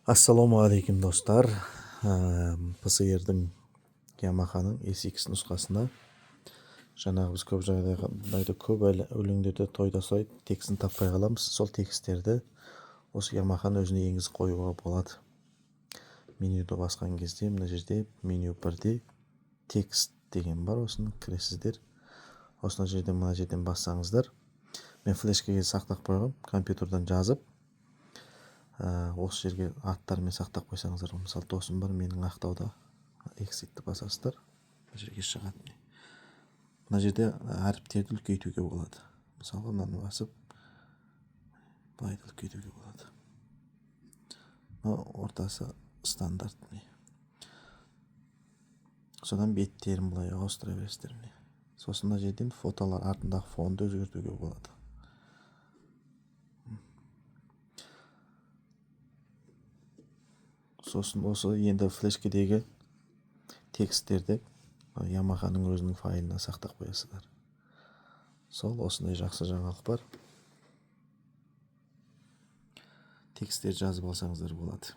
Ассалаумағалейкум, достар! ПСР-дің, Ямаханың SX нұсқасына жаңағы біз көп жағдайда, көп өлеңдерді тойда сұрайды, текстін таппай қаламыз. Сол тексттерді осы Ямаханың өзіне енгізіп қоюға болады. Менюді басқан кезде мына жерде меню 1-де текст деген бар, осыны кіресіздер. Осына жерден, мына жерден бассаңыздар, мен флешкаге сақтап қойғам, компьютерден жазып, осы жерге аттарымен сақтап қойсаңыздар. Мысалы, досым бар менің Ақтауда. Exit-ті басасыздар, мына жерге шығады. Мына жерде әріптерді үлкейтуге болады. Мысалға, мынаны басып, былай да үлкейтуге болады. Мына ортасы стандарт, міне. Содан беттерін былай ауыстыра бересіздер, міне. Сосын мына жерден фотолар артындағы фонды өзгертуге болады. Сосын осы енді флешкедегі тексттерді Ямаханың өзінің файлына сақтап қоясыздар. Сол осындай жақсы жаңалық бар. Текстер жазып алсаңыздар болады.